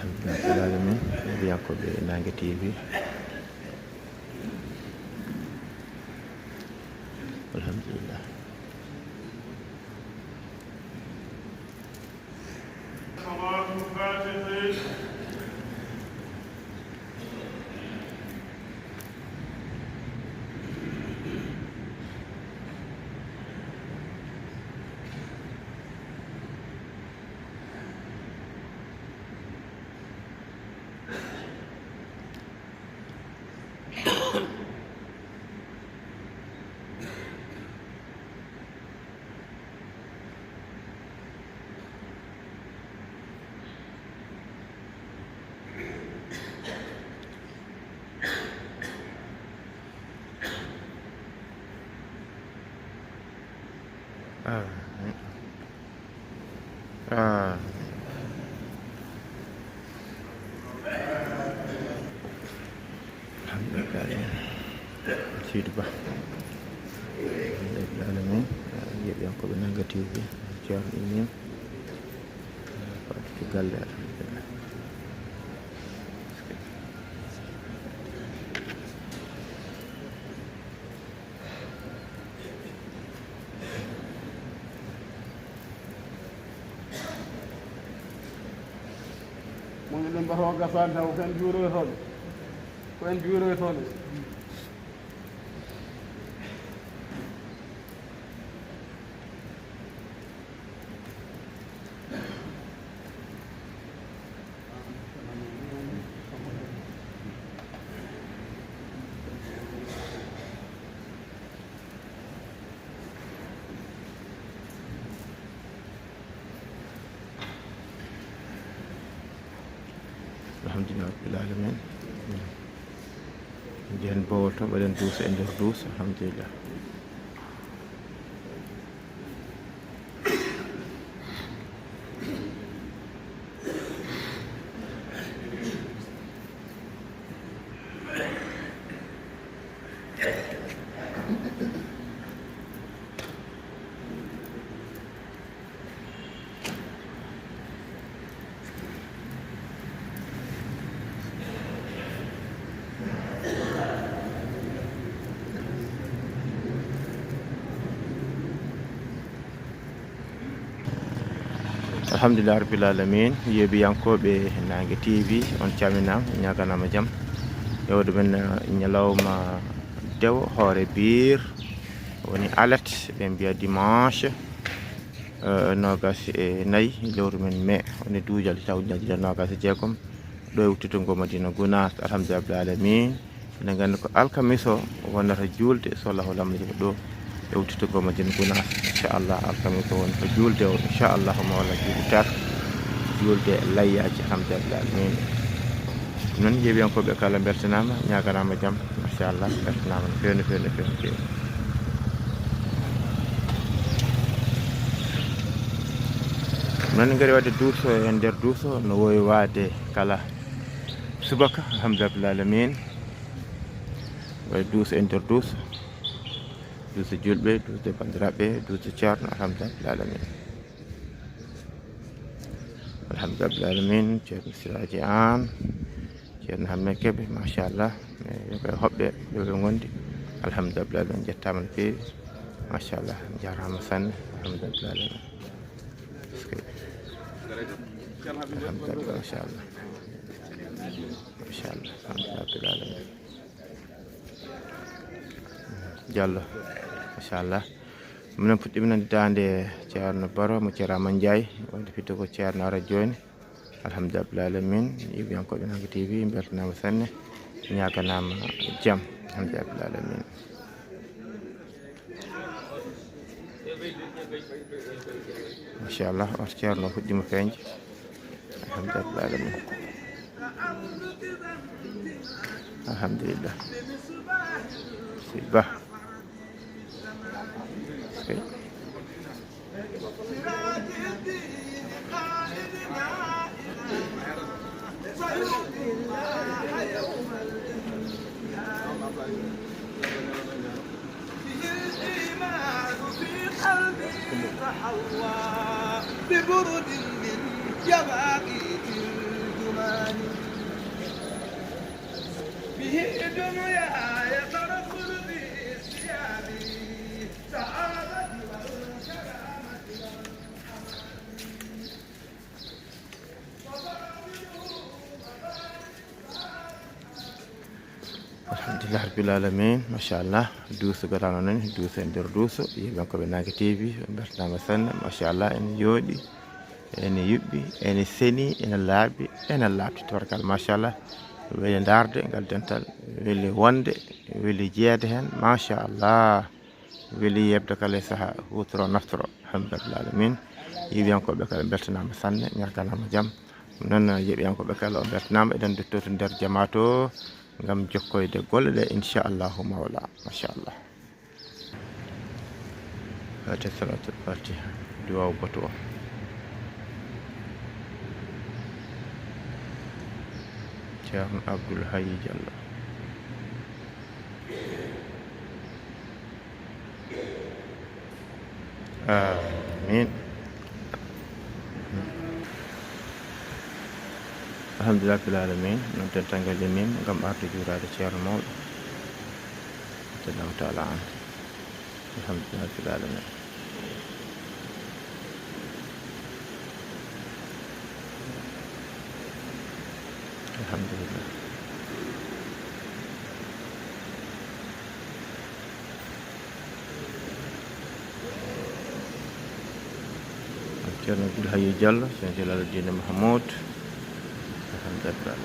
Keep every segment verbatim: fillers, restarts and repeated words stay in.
Alhamdulillahi rabbil alamin, heɗiyankooɓe Naange T V. Alhamdulillah. Ah. Ah. Alhamdulillah. Seydi Ba. Alhamdulillah alamin. Yeɗiyankooɓe Naange T V. Ceerno Inim. Fatou to galle, alhamdulillah. Mo ngi ɗum mbaɗa o gasaani taw ko en juuroytooɓe. Ko en juuroytooɓe. Alhamdulillah rabbil alamin. Njehen bowol to, mbaɗen duuso e nder duuso, alhamdulillah. Alhamdulillah rabbil alamin, yeebiyankooɓe Naange T V, on calminaama, ñaaganaama jam. Yewde men, eh, ñalawma dewo, hoore biir, woni alet, ɓe mbiya dimanche, eh, noogas e nayi lewru men mai, woni duujal hitaande ujunere ɗiɗi e noogas e jeegom, ɗo e wuttitugol Madina Gunaas, alhamdulillah rabbil alamin. Eɗen nganndi ko alkamiso wonata juulde, so Allahu lamndike ɗo e wuttitugol Madina Gunaas. Inchallah, alkamiso wonata juulde o, inchallah, mo walla juulde tar, juulde layyaaji, alhamdulillah. Min noon, yeewiyankooɓe kala mbeltanaama, ñaaganaama jam, machallah, mbeltanaama no feewi, no feewi, no feewi, no feewi. Noon ngari waɗde duuso e nder duuso, no wowi waade kala subaka, alhamdulillah alamin. Waɗi duuso e nder duuso, duuso juulɓe, duuso banndiraaɓe, duuso ceerno, alhamdulillah alamin. Alhamdulillah alamin, ceerno Siraaji Aan, ceerno Hammet Kebe, machallah. E yo koye hoɓɓe ɗo ɓe ngondi. Alhamdulillah alamin, jettaama no feewi. Machallah, njaaraama sanne. Alhamdulillah alamin. Alhamdulillah, machallah. Machallah, alhamdulillah alamin. Diallo, machallah. Minen puɗɗiima noddaade ceerno Baro mo Ceerno Amadou Ndiaye, wonde fidde ko ceerno ara jooni. Alhamdulillah alamin, yeewiyankooɓe Naange T V, mbeltanaama sanne, ñaaganaama jam. Alhamdulillah alamin. Machallah, oto ceerno fuɗɗiima feeñde. Alhamdulillah alamin. Alhamdulillah. Seydi Ba. Sey. به الإيمان في قلبي تحلى ببرد من يواقيت الجمال. Alhamdulillah rabbil alamin, machallah. Duuso gadano noon, duuso e nder duuso, yiyaɓe ko ɓe Naange T V, ɓe mbertanaama sanne, machallah, ene yooɗi, ene yuɓɓi, ene seni, ene laaɓi, ene laaɓti, tabarkalla, machallah. Weli ndaarde ngal dental, weli wonde, weli jeyeede heen, machallah. Weli yeɓde kala e sahaa, huutoro naftoro, alhamdulillah rabbil alamin. Yiyaɓe ko ɓe kala mbeltanaama sanne, ñaaganaama jam. Noon yiyaɓe ko ɓe kala o mbeltanaama, eɗen ndutto to nder jamaa to, ngam jokkoyde golle ɗe, inchallahu mawla, machallah. Fatiha, salatul fatiha, duwaaw goto o. Ceerno Abdoul Hayy Diallo. Amin. Alhamdulillah rabbil alamin, noon dental ngal yamiima ngam arde juuraade ceerno mawɗo, radiyallahu taala anhu. Alhamdulillah rabbil alamin. Alhamdulillah. Ceerno Abdoul Hayy Diallo, Ceerno Jalaluddin Mahmoud. Alhamdulillah.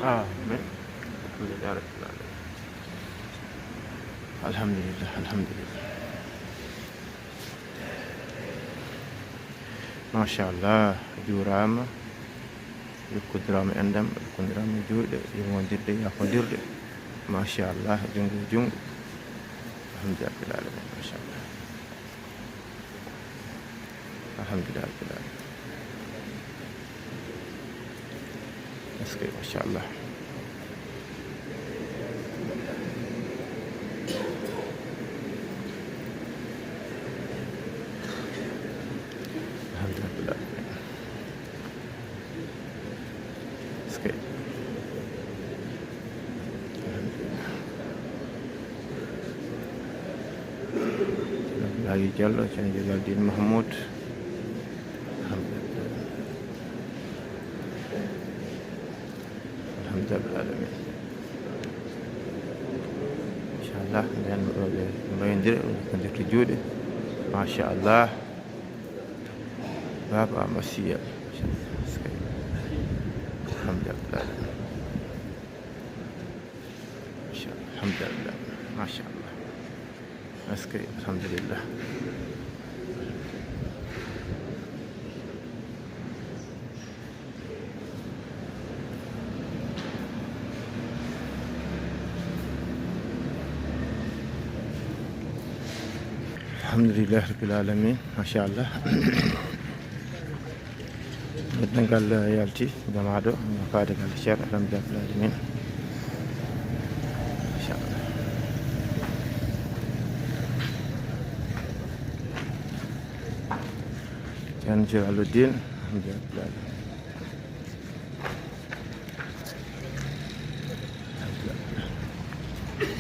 Amin. Alhamdulillah rabbil alamin. Alhamdulillah, alhamdulillah. Machallah, juuraama, jokkondiraama enɗam, jokkondiraama juuɗe, yurmondirɗe, yaafondirɗe. Machallah, junngo e junngo. Alhamdulillah rabbil alamin, machallah. Alhamdulillah rabbil alamin. Est-ce que, machallah. Alhamdulillah. Est-ce que? Abdoulaye Diallo, Ceerno Jalal Din Mahmoud. Alhamdulillah. Alhamdulillah alamin. Inchallah, nden ɗo ɓe mbayondira, ɓe jokkondirta juuɗe. Machallah. Baba Masiya. Alhamdulillah. Machallah. Alhamdulillah. Machallah. Est-ce que, alhamdulillah. Alhamdulillah rabbil alamin, machallah. Dental yalti, jamaaɗo, faade ngal Ceerno, alhamdulillah rabbil alamin. Machallah. Ceerno Jalal Din, alhamdulillah.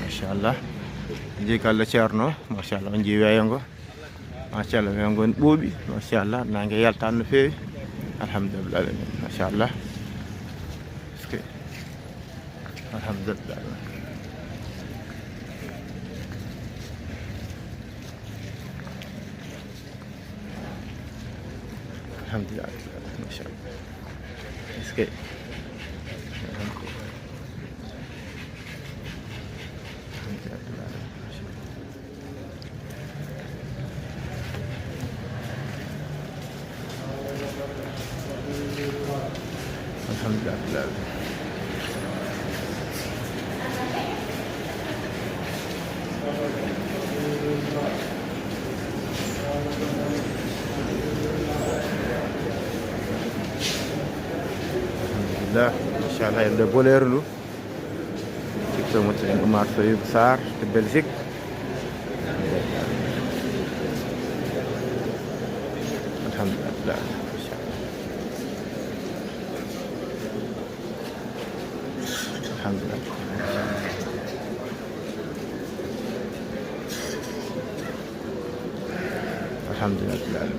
Machallah. Nji galle Ceerno, machallah, on nji weeyo ngo. Machallah, weeyo ngo ɓuuɓi, machallah, naange yaltaani no feewi. Alhamdulillah alamin, machallah. Est-ce que, alhamdulillah. Alhamdulillah, machallah. Est-ce que? Alhamdulillah. Alhamdulillah, machallah, yalde boleeru ndu. Sikko mo en Oumar Soyib Sarr to Belgique. Alhamdulillah. Alhamdulillah. Alhamdulillah.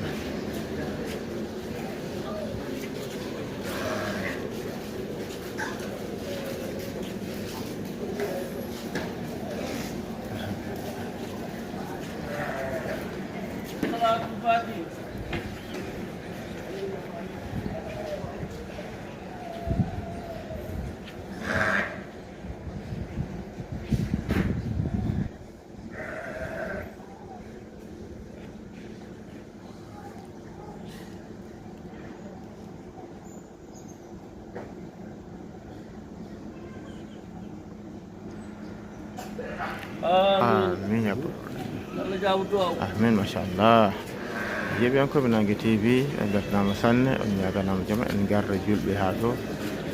Amin ya rabbal alamin. Amin, machallah. Yeeɓiyankooɓe Nangue T V, en mbeltanaama sanne, on ñaaganaama jam, en ngarda juulɓe haa ɗo.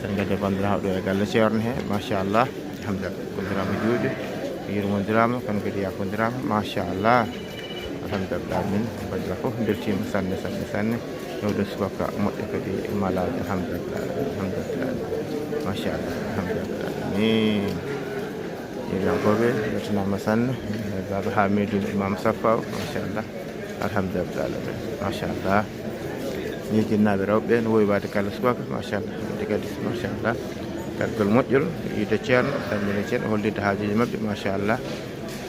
En ngadda banndiraaɓe ɗo e galle Ceerno he, machallah. Alhamdulillah, jokkondirama juuɗe, yurmondirama, kono kadi yaafondirama, machallah. Alhamdulillah, min banndiraaɓe fof mbeltiima sanne, sanne, sanne. Ɗo ɗo subaka moƴƴo kadi malaaɗo, alhamdulillah, alhamdulillah. Machallah, alhamdulillah. Amin. Yeeɓiyankooɓe, mbeltanaama sanne. Baaba Hamidou Imam Safaw, machallah. Alhamdulillah alamin. Machallah. Ni jinnaaɓe rewɓe no wowi waade kala subaka, machallah. Wadde kadi, machallah. Kalgol moƴƴol, yiide ceerno, salmina ceerno, hollitde haajuuji maɓɓe, machallah.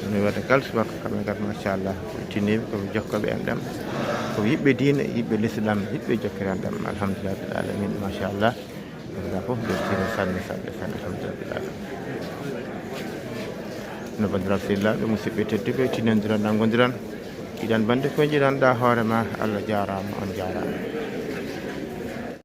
No waɗa kala subaka, kamɓe kadi, machallah. Ko tiniiɓe, ko jokkooɓe enɗam. Ko yiɓɓe diine, yiɓɓe l'islam, yiɓɓe jokkere enɗam. Alhamdulillah rabbil alamin, machallah. Nda fof nder tino sanne sanne sanne, alhamdulillah. No banndiraaɓe sehilaaɓe, musidɓe tedduɓe, tinondiran, nanngondiran. Iɗan bannde ko njiɗanɗa hoore ma, Allah jaaraama, on jaaraama.